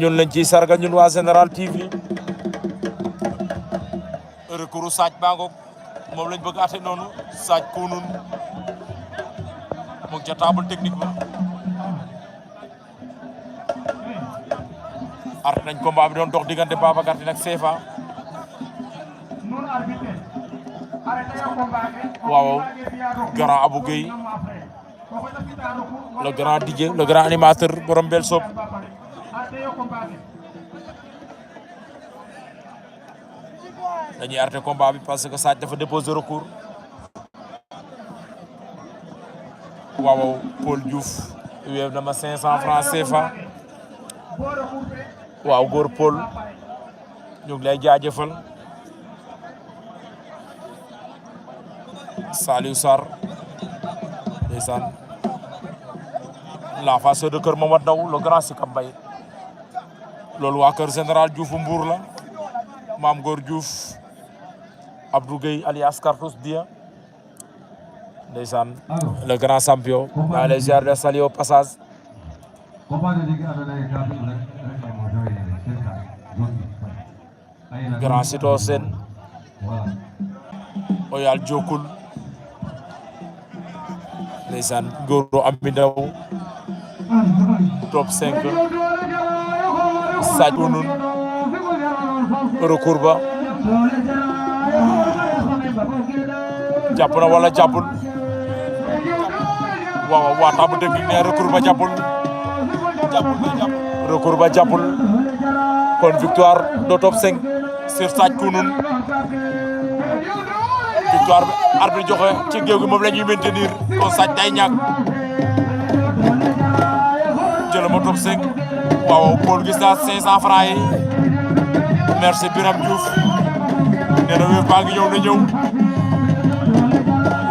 ñun lañ ciy sarga ñun waa Général TV recours Sadj Bangok moom lañ bëgg ate noonu Sadj Kounoune mu ngi ca table technique ba art nañ combat bi doon dox diggante Babacar Tine ak CFA waaw grand Abou Gueye le grand DJ le grand animateur borom bel sob dañuy arrêté combat bi parce que Sadj dafa déposer recours waaw Paul Diouf weew na ma 500 francs CFA waaw góor Paul ñu ngi lay jaajëfal Saliou Sarr ndeysaan la face de Kër Mamad Ndaw le grand Sika Mbaye loolu waa Kër Général Diouf Mbour la Maam Góor Diouf Abdou Gueye alias Cartous Dia ndeysaan le grand champion maa lay ziar de saluer au passage grand Sito Sène Oyal Jokul ndeysaan góor am bi ndaw top 5 Sadj Kounoune recours ba jàpp na wala jàppul waaw waa table technique ne recours ba jàppul recours ba jàppul kon victoire do top 5 sur Sadj Kounoune victoire bi arbitre joxe ci géew gi moom la ñuy maintenir kon Sadj day ñàkk jël ma top 5 waaw Paul gis naa 500 francs yi merci Biram Diouf nee na wéef baa ngi ñëw na ñëw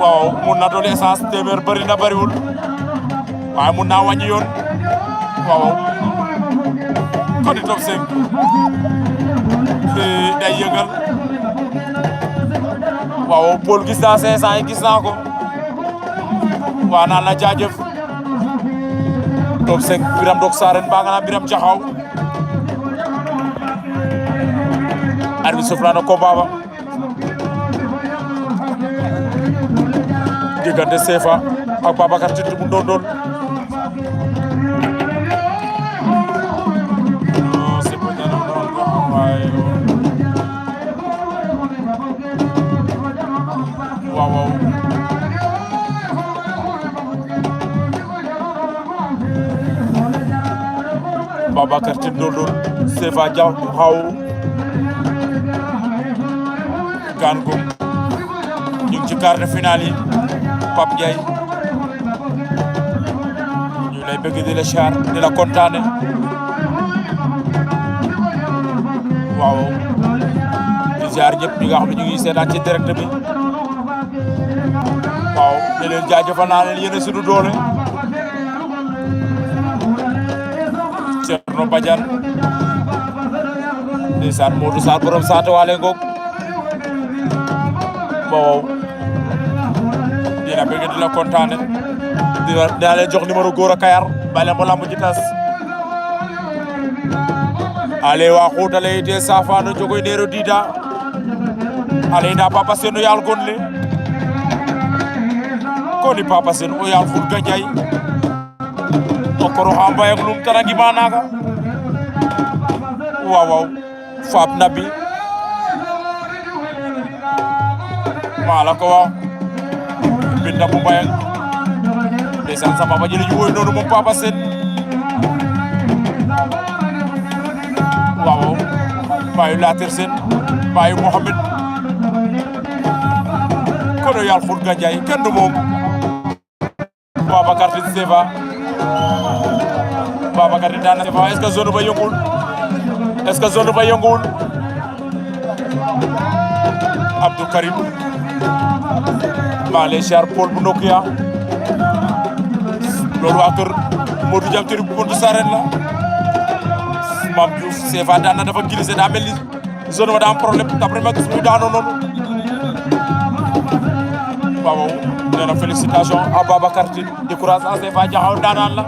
waaw mun na doon essence téeméer bëri na bëriwul waaye mun naa wàññi yoon waaw kon di top 5 day yëngal waaw Paul gis naa 500 yi gis naa ko waaw naan la jaajëf top 5 Biram Dok Sarène baa nga naan Biram Jaxaw arbitre sofla na combat ba diggante CFA ak Babacar Tine bu Ndondol waaw Babacar Tine Ndondol CFA Jaxaw gaan gum ñu ngi ci quart de finale yi Pape Ndiaye ñu lay bëgg di la char di la kontaane waaw di ziar ñëpp ñi nga xam ne ñu ngi seetaan ci direct bi waaw di leen jaajëfal naa leen yéen a suñu doole Thierno Badiane ndeysaan Modou Sarr borom saate waale ngoog waaw dina bëgg di la kontaane dina leen jox numéro góor a Kayar bale mo lamb ci tas ale wa xutale ite safano jogoy nero dida ale na Papa Sène o yaal gonle koni Papa Sène o yaal ful ganjay o koro xa mbayang lum tana ngima naga waaw waaw Fap Nabi mala ko waaw binda bu mbayang ndeysaan sama ba jëli ju woy noonu moom Papa Sène waaw bayu Latir Sène bayu Mohamed kono yal xur ganjay kenn du moom Babacar Tine CFA Babacar Tine daan na CFA est-ce que zone ba yëngul est-ce que zone ba yëngul Abdou Karim maa lay char Paul bu Nokia loolu waa kër Modou Diam Tiri bu Buntu Sarène la Mame Diouf CFA daan na dafa glissé daa mel ni zone ba daa am problème d'après ma gis muy daanoo noonu waaw nee na félicitation à Babacar Tine di courage à CFA Jaxaw daanaan la